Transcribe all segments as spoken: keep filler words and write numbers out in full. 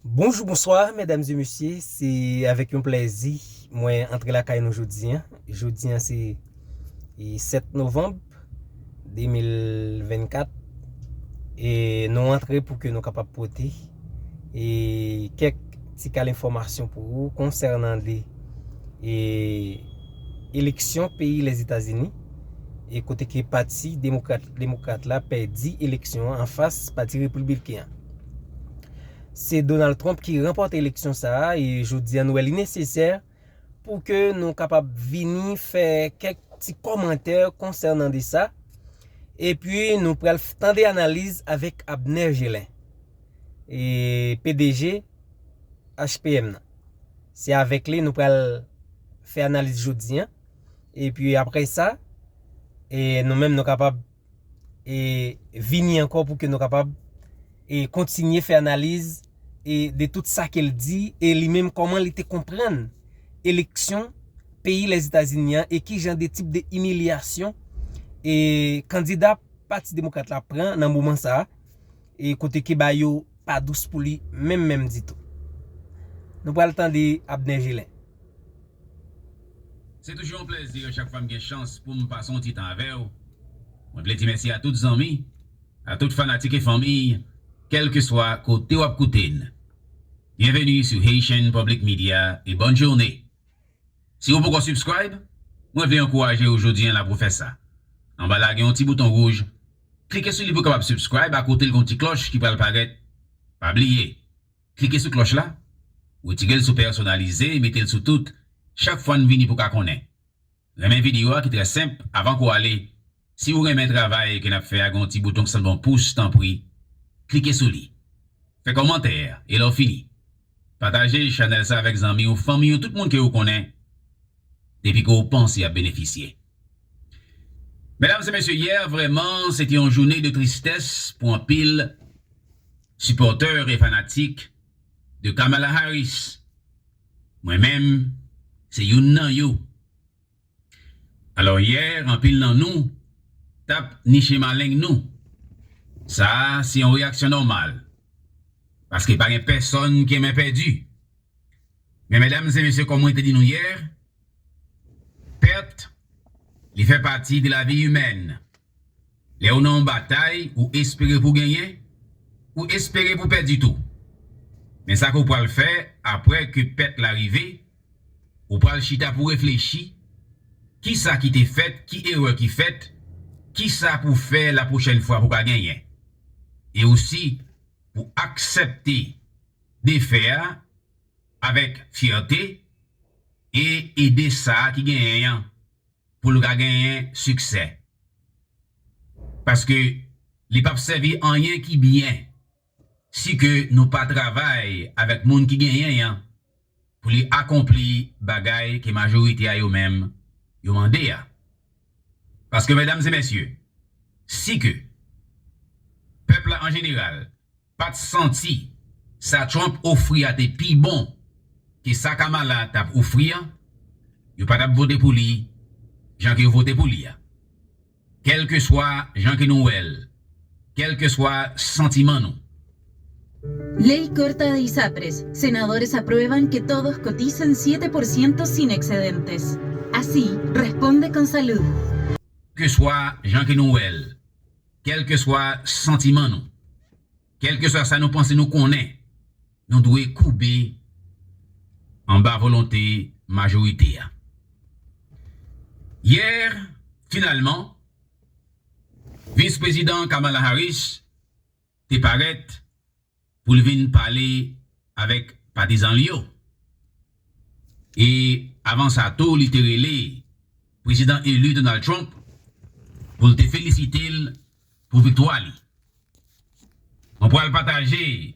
Bonjou, bonswa, medam e mesye. Se avèk yon plèzi mwen antre lakay nou jodi a. Jodi a se, e, sèt novanm de mil vennkat. E nou antre pou ke nou kapab pote, e, kèk ti kal enfòmasyon pou ou konsènan de, e, eleksyon peyi Lèzetazini, e kote ke pati demokrat, demokrat la pèdi eleksyon an anfas pati repibliken an. Se Donald Trump ki ranpòte eleksyon sa a, e jodi a nou wè li nesesè pou ke nou kapab vini fè kèk ti kòmantè konsènan de sa. Epi nou pral f-, tande analiz avèk Abner Gelin, e P D G H P M nan. Se avèk li nou pral fè analiz jodi a. Epi apre sa, e nou menm nou kapab, e, vini ankò pou ke nou kapab, e, kontinye fè analiz, e, de tout sa ke l di, e li menm kòman li te konprann eleksyon peyi Lèzetazini an, e ki jan de tip de imilyasyon, e, kandida pati demokrat la pran nan moman sa a, e kote ke bagay yo pa dous pou li menm menm ditou. Nou pral tande Abner Gelin. Se toujou yon plèzi chak fwa m gen chans pou m pase yon ti tan avè w. Mwen vle di mèsi a tout zanmi, a tout fanatik e fanmi, kèlkeswa kote w ap koute n. Byenveni sou Haitian Public Media e bòn jounen. Si w poko subscribe, mwen vle ankouraje w jodi a la pou w fè sa. Anba la gen yon ti bouton wouj, klike sou li pou w kapab subscribe, akote l gen yon ti klòch ki pral parèt. Pa bliye, klike sou klòch la, retire l sou pèsonalize, mete l sou tout, chak fwa n vini pou w ka konnen. Renmen videyo a ki trè senp, avan ke w ale, si w renmen travay ke n ap fè a, gen yon ti bouton ki sanble yon pous, tanpri, klike sou li. Fè kòmantè, e lè w fini, pataje chanèl sa avèk zanmi w, fanmi w, tout moun ke w konnen, depi ke w panse y ap benefisye. Medam e mesye, yè, vrèman, se te yon jounen de tristès pou anpil sipòtè e fanatik de Kamala Harris. Mwen menm, se youn nan yo. Alò, yè, anpil nan nou t ap niche maleng nou. Sa a, se yon reyaksyon nòmal. Paske pa gen pèsonn ki renmen pèdi. Men, medam e mesye, kòm mwen te di nou yè, pèt, li fè pati de lavi imèn. Lè ou nan yon batay, ou espere pou genyen, ou espere pou pèdi tou. Men sa ke w pral fè apre ke pèt la rive, ou pral chita pou reflechi, kisa ki te fèt, ki erè ki fèt, kisa pou fè lapwochèn fwa pou ka genyen. E osi, pou aksepte defè a avèk fyète e ede sa a ki genyen an pou l ka genyen siksè. Paske li p ap sèvi anyen ki byen si ke nou pa travay avèk moun ki genyen an pou li akonpli bagay ke majorite a yo menm yo mande a. Paske, medam e mesye, si ke pèp la an jeneral pa t santi sa Trump ofri a te pi bon ke sa Kamala t ap ofri a, yo pa t ap vote pou li jan ke yo vote pou li a. Kèlkeswa jan ke nou wè l, kèlkeswa santiman nou. Ley corta de ISAPRES. Senadores aprueban que todos coticen siete por ciento sin excedentes. Así, responde con salud. Kèlkeswa jan ke nou wè l, kèlkeswa santiman nou, kèlkeswa sa nou panse nou konnen, nou dwe koube anba volonte majorite a. Yè, finalman, Vis Prezidan Kamala Harris te parèt pou l vin pale avèk patizan li yo. E avan sa tou, li te rele Prezidan eli Donald Trump pou l te felisite l pou viktwa li. Mwen pral pataje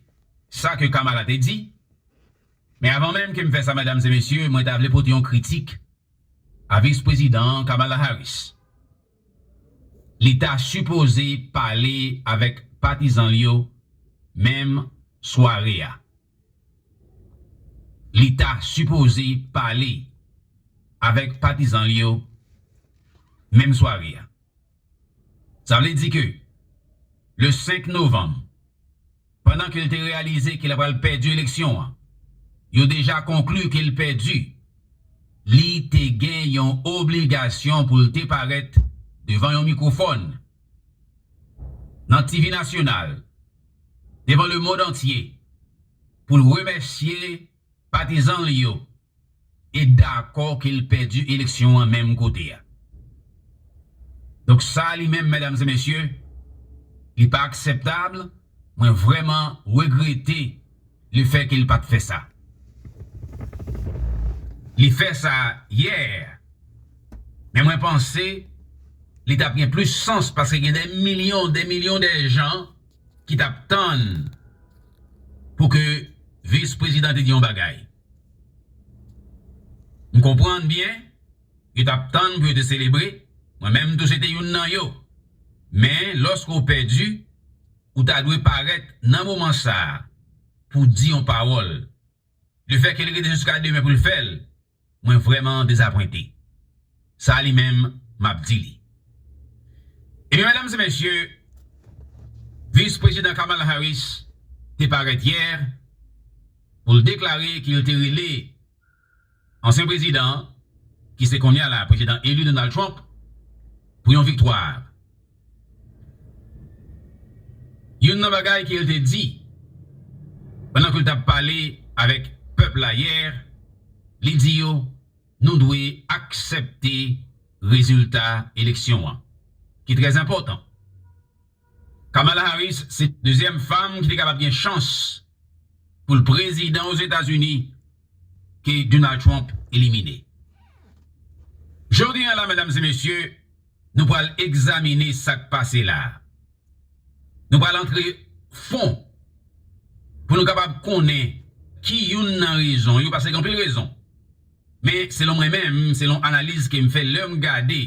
sa ke Kamala te di, men avan menm ke m fè sa, medam e mesye, mwen ta vle pote yon kritik a Vis Prezidan Kamala Harris. Li ta sipoze pale avèk patizan l yo menm sware a. Li ta sipoze pale avèk patizan l yo menm sware a. Sa vle di ke le senk novanm, pandan ke l te reyalize ke l pral pèdi eleksyon an, yo deja konkli ke l pèdi, li te gen yon obligasyon pou l te parèt devan yon mikwofòn, nan T V nasyonal, devan lemonn antye, pou l remèsye patizan l yo e dakò ke l pèdi eleksyon an menm kote a. Donk sa li menm, medam e mesye, li pa akseptab, mwen vrèman regrete lefètke l pa t fè sa. Li fè sa yè, men mwen panse li t ap gen plis sans paske gen de milyon, de milyon de jan ki t ap tann pou ke vis prezidan te di yon bagay. M konprann byen, yo t ap tann pou yo te selebre, mwen menm tou se te youn nan yo. Men, lòske w pèdi, ou ta dwe parèt nan moman sa a pou di yon pawòl. Lefètke l rete jiska demen pou l fè l, mwen vrèman dezapwente. Sa li menm, m ap di li. Ebyen, medam e mesye, vis prezidan Kamala Harris te parèt yè pou l deklare ke l te rele ansyen prezidan an, ki se kounye a la prezidan eli Donald Trump, pou yon viktwa. Youn nan bagay ke l te di pandan ke l t ap pale avèk pèp la yè, li di yo, nou dwe aksepte rezilta eleksyon an, ki trè enpòtan. Kamala Harris se dezyèm fanm ki te kapab gen chans pou l prezidan Ozetazini ke Donald Trump elimine. Jodi a la, medam e mesye, nou pral egzamine sa k pase la a. Nou pral antre fon pou nou kapab konnen ki youn nan rezon yo, paske gen anpil rezon. Men selon mwen menm, selon analiz ke m fè lè m gade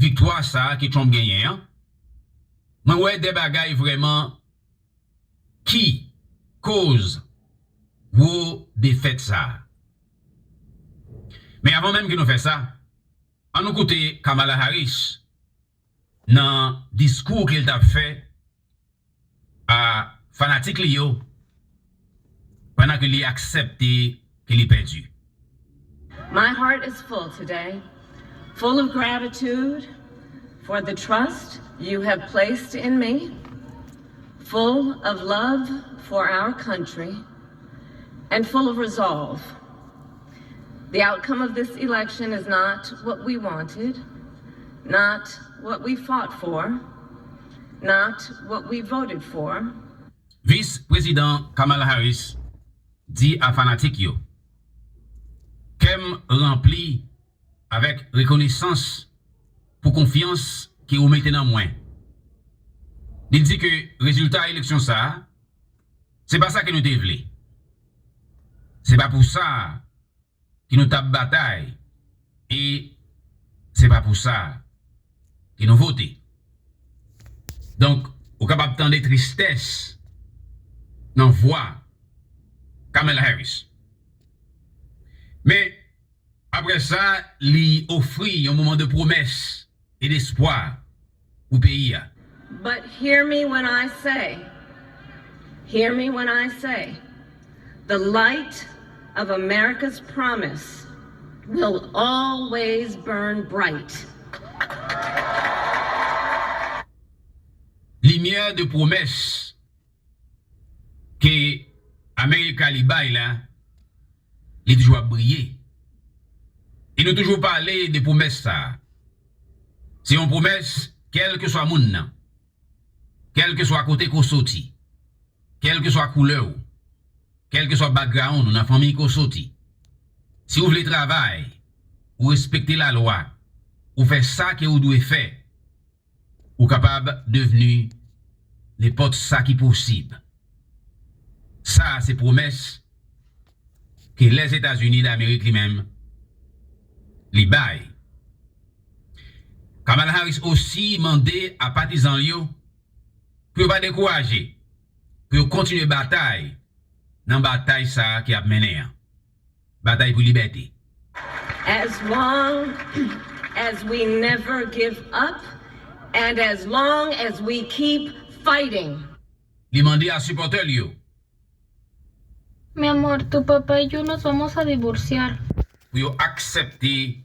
viktwa sa a ke Trump genyen an, mwen wè de bagay vrèman ki koz gwo defèt sa a. Men avan menm ke nou fè sa, ann nou koute Kamala Harris nan diskou ke l t ap fè a fanatik li yo pandan ke li aksepte ke li pèdi. My heart is full today, full of gratitude for the trust you have placed in me, full of love for our country, and full of resolve. The outcome of this election is not what we wanted, not what we fought for, not what we voted for. Vis Prezidan Kamala Harris di a fanatik yo, kè m ranpli avèk rekonesans pou konfyans ke ou mete nan mwen. Li di ke rezilta eleksyon sa a, se pa sa ke nou te vle. Se pa pou sa ke nou t ap batay e se pa pou sa ke nou vote. Donk, ou kapab tande tristès nan vwa Kamala Harris. Men, apre sa, li ofri yon moman de pwomès e despwa pou peyi a. But hear me when I say, hear me when I say, the light of America's promise will always burn bright. Limyè de pwomès ke America li bay la, li toujou ap briye. E nou toujou pale de pwomès sa a. Se yon pwomès, kèlkeswa moun nan, kèlkeswa kote ke w soti, kèlkeswa koulè w, kèlkeswa background ou, nan fanmi ke w soti. Si w vle travay, ou respekte lalwa, ou fè sa ke ou dwe fè, ou kapab devni nenpòt sa ki posib. Sa a se pwomès ke Lèzetazini Damerik li menm li bay. Kamala Harris osi mande a patizan l yo pou yo pa dekouraje, pou yo kontinye batay nan batay sa a ke y ap mennen an. Batay pou libète. As long as we never give up and as long as we keep fighting, Li mande a sipòtè l yo Mi amor, tu papá y yo nos vamos a divorciar. Pou yo aksepte